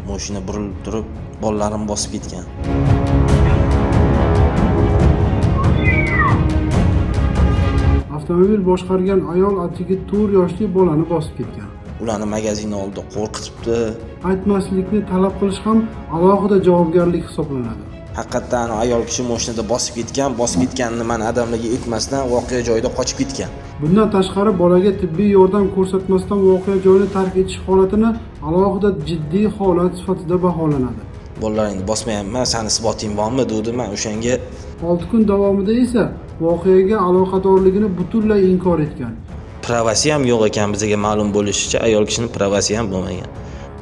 Moshina burilib turib, bolalarim bosib ketgan. Avtomobil boshqargan ayol atigi 4 yoshli bolani bosib ketgan. Ularni magazin oldida qo'rqitibdi. Aytmaslikni talab qilish ham alohida javobgarlik hisoblanadi. Haqiqatdan ayol kishi mashinada bosib ketgan, bosib ketganini man odamlarga aytmasdan voqea joyida qochib ketgan. Bundan tashqari bolaga tibbiy yordam ko'rsatmasdan voqea joyini tark etish holatini alohida jiddiy holat sifatida baholanadi. Bolalaringni bosmayapman, sani isboting bormi dedi, man o'shanga 6 kun davomida esa voqeaga aloqadorligini butunlay inkor etgan. Pravasi ham yo'q ekan, bizga ma'lum bo'lishicha ayol kishining pravasi ham bo'lmagan.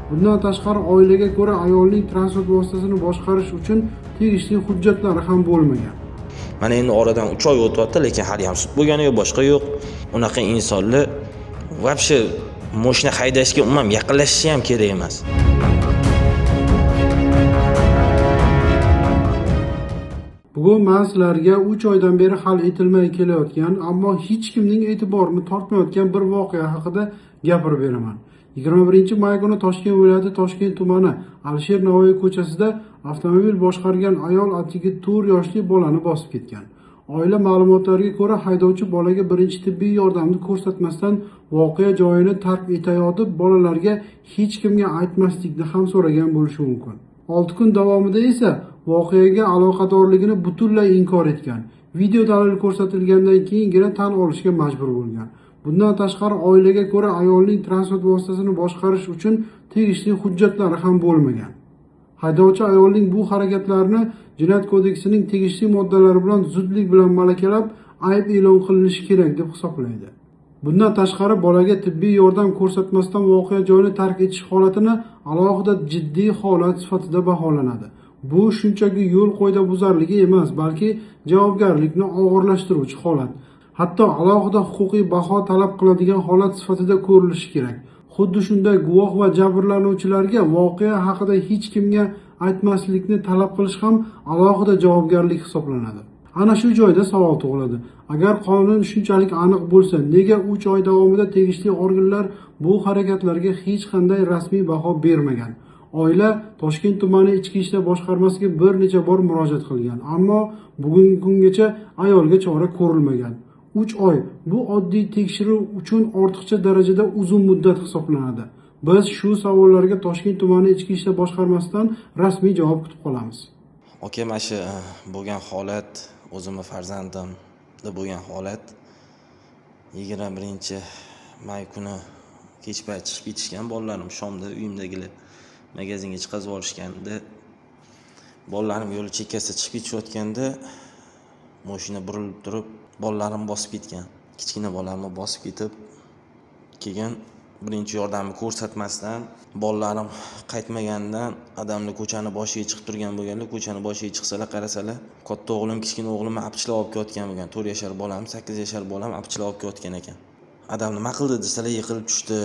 Bundan tashqari oilaga ko'ra ayolning transport vositasini boshqarish uchun tegishli hujjatlari ham bo'lmagan. Mana endi oradan 3 oy o'tyapti, lekin hali ham sud bo'lgani yo'q, boshqa yo'q. Unaqa insonlar вообще mashina haydashga umuman yaqinlashishi ham kerak emas. Bugun men sizlarga 3 oydan beri hal etilmay kelayotgan, ammo hech kimning e'tiborini tortmayotgan bir voqea haqida gapirib beraman. 21 may kuni Toshkent viloyati Toshkent tumani Alisher Navoiy ko'chasida avtomobil boshqargan ayol atigi 4 yoshli bolani bosib ketgan. Oila ma'lumotlariga ko'ra, haydovchi bolaga birinchi tibbiy yordamni ko'rsatmasdan voqea joyini tark etayotib, bolalarga hech kimga aytmaslikni ham so'ragan bo'lishi mumkin. 6 kun davomida esa voqeaga aloqadorligini butunlay inkor etgan. Video dalil ko'rsatilgandan keyingina tan olishga majbur bo'lgan. Bundan tashqari oilaga ko'ra ayolning transport vositasini boshqarish uchun tegishli hujjatlari ham bo'lmagan. Haydovchi ayolning bu harakatlarini Jinoyat kodeksining tegishli moddalari bilan zudlik bilan malakalab, ayb e'lon qilinishi kerak deb hisoblaydi. Bundan tashqari bolaga tibbiy yordam ko'rsatmasdan voqea joyini tark etish holatini alohida jiddiy holat sifatida baholanadi. Bu shunchaki yo'l qoidabuzarligi emas, balki javobgarlikni og'irlashtiruvchi holat. Hatto alohida huquqiy baho talab qiladigan holat sifatida ko'rilishi kerak. Xuddi shunday guvoh va jabrlanuvchilarga voqea haqida hech kimga aytmaslikni talab qilish ham alohida javobgarlik hisoblanadi. Ana shu joyda savol tug'iladi. Agar qonun shunchalik aniq bo'lsa, nega 3 oy davomida tegishli organlar bu harakatlarga hech qanday rasmiy baho bermagan? Oila Toshkent tumani Ichki ishlar boshqarmasiga bir necha bor murojaat qilgan, ammo bugungi kungacha ayolga chora ko'rilmagan. 3 oy bu oddiy tekshiruv uchun ortiqcha darajada uzun muddat hisoblanadi. Biz shu savollarga Toshkent tumani Ichki ishlar boshqarmasidan rasmiy javob kutib qolamiz. Aka, mana shu bo'lgan holat, o'zimni farzandimda bo'lgan holat. 21 may kuni kech payt chiqib ketishgan bolalarim, shomda uyimdagilar magazinga chiqazib olishganda, bolalarim yo'l chekkasida chiqib ketishayotganda mashina burilib turib, bolalarim bosib ketgan. Kichkina bolamni bosib ketib, keyin birinchi yordamni ko'rsatmasdan, bolalarim qaytmagandan adamlar ko'chani boshiga chiqib turgan bo'lganlar. Ko'chani boshiga chiqsalar, qarasalar, katta o'g'lim kichkina o'g'limni apichlab olib kelayotgan bo'lgan. 4 yashar bolam, 8 yashar bolam apichlab olib kelayotgan ekan. Adam nima qildi desalar, yiqilib tushdi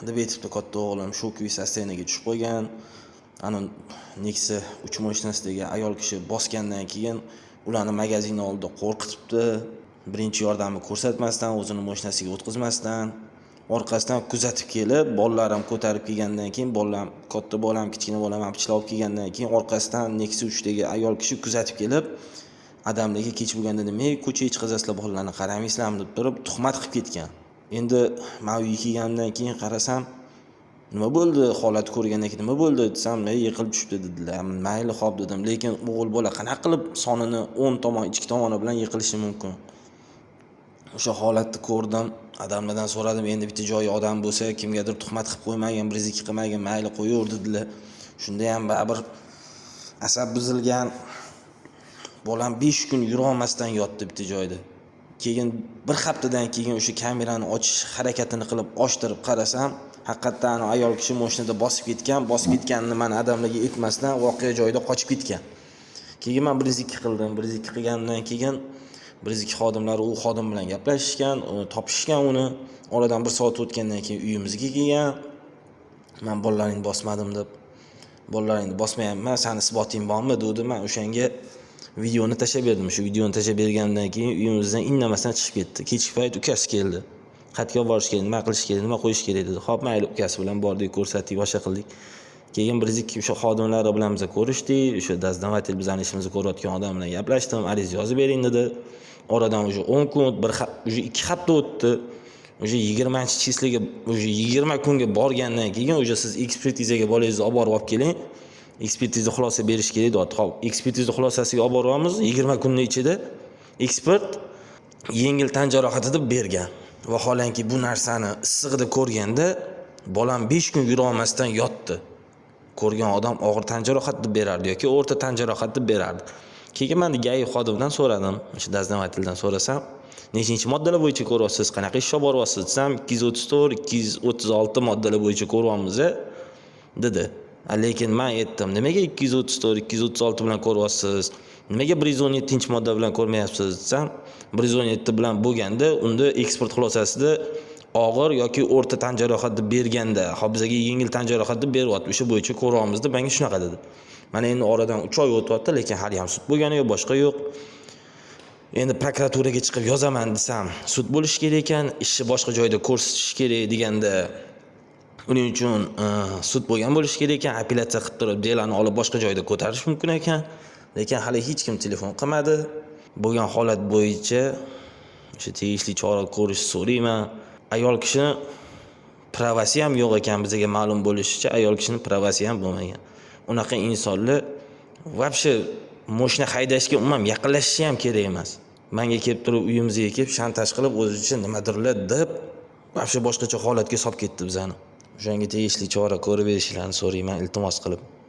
deb aytibdi katta o'g'lim. Шоковый состояние ga tushib qolgan. Ana Nexia 3 mashinasidagi ayol kishi bosgandan keyin ularni magazin oldida qo'rqitibdi. Birinchi yordamni ko'rsatmasdan, o'zini mashinasiga o'tqizmasdan, orqasidan kuzatib kelib, bolalarim ko'tarib kelgandan keyin, bolam, katta bolam, kichkina bolam apichlab olib kelgandan keyin orqasidan Nexia 3dagi ayol kishi kuzatib kelib, adamlarga kech bo'lganda nimaga ko'chaga chiqazasizlar, bolalarni qaramaysizlarmi deb turib tuhmat qilib ketgan. Endi man uyga kelganimdan keyin qarasam, nima bo'ldi, holatni ko'rgandan keyin nima bo'ldi desam, yiqilib tushibdi dedilar. Mayli, xo'p dedim, lekin o'g'il bola qanaqa qilib sonini o'ng tomon, ichki tomoni bilan yiqilishi mumkin? O'sha holatni ko'rdim, adamlardan so'radim, endi bitta joyi odam bo'lsa, kimgadir tuhmat qilib qo'ymagin, bir ikki qilmagin, mayli qo'yaver dedilar. Shunda ham baribir asab buzilgan. Bolam 5 kun yurolmasdan yotdi bitta joyda. Keyin bir haftadan keyin o'sha kamerani ochish harakatini qilib ochtirib qarasam, haqiqatdan ayol kishi mashinada bosib ketgan, bosib ketganini man odamlarga aytmasdan voqea joyida qochib ketgan. Keyin man 102 qildim. 102 qilganimdan keyin 102 xodimlari u xodim bilan gaplashishgan, topishgan uni. Oradan bir soat o'tgandan keyin uyimizga kelgan. Man bolalaringni bosmadim deb, bolalaringni bosmayapman, sani isboting bormi dedi. Man o'shanga videoni tashlab berdim. Shu videoni tashlab bergandan keyin uyimizdan indamasdan chiqib ketdi. Kechki payt ukasi keldi. Qayerga olib borish kerak, nima qilish kerak, nima qo'yish kerak dedi. Xo'p, mayli, ukasi bilan bordik, ko'rsatdik, boshqa qildik. Keyin 102 o'sha xodimlari bilan biz ko'rishdik. O'sha дознаватель, bizani ishimizni ko'rayotgan odam bilan gaplashdim. Ariza yozib bering dedi. Oradan уже 10 kun, bir уже 2 hafta o'tdi. Уже 20 число ga, уже 20 kunga borgandan keyin уже siz ekspertizaga bolangizni olib borib olib keling. Ekspertiza xulosa berish kerak deyapti. Xo'p, ekspertiza xulosasiga olib boryapmiz. 20 kunning ichida ekspert yengil tan jarohati deb bergan. Vaholanki bu narsani issig'ida ko'rganda bolam 5 kun yura olmasdan yotdi. Ko'rgan odam og'ir tan jarohati deb berardi yoki o'rta tan jarohati deb berardi. Keyin man ГАИ xodimidan so'radim, o'sha дознаватель dan so'rasam, nechinchi moddalar bo'yicha ko'ryapsiz, qanaqa ish olib boryapsiz desam, 234, 236 moddalar bo'yicha ko'ryapmiz dedi. Lekin man aytdim, nimaga 234, 236 bilan ko'ryapsiz? Nimaga 117 modda bilan ko'rmayapsiz desam, 117 bilan bo'lganda unda ekspert xulosasida og'ir yoki o'rta tan jarohati deb berganda, hop, bizga yengil tan jarohati deb beryapti, o'sha bo'yicha ko'ryapmiz deb menga shunaqa dedi. Mana endi oradan 3 oy o'tyapti, lekin hali ham sud bo'lgani yo'q, boshqa yo'q. Endi prokuraturaga chiqib yozaman desam, sud bo'lishi kerak ekan, ishni boshqa joyda ko'rsatish kerak deganda uning uchun sud bo'lgan bo'lishi kerak ekan, apellyatsiya qilib turib дело ni olib boshqa joyda ko'tarish mumkin ekan. Lekin hali hech kim telefon qilmadi. Bo'lgan holat bo'yicha o'sha tegishli chora ko'rishni so'rayman. Ayol kishini права si ham yo'q ekan, bizga ma'lum bo'lishicha, ayol kishini права si ham bo'lmagan. Unaqa insonlar вообще moshina haydashga umuman yaqinlashishi ham kerak emas. Menga kelib turib, uyimizga kelib shantaj qilib, o'zicha nimadirlar deb, вообще boshqacha holatga solib ketdi bizani. O'shanga tegishli chora ko'rib berishlarini so'rayman, iltimos qilib.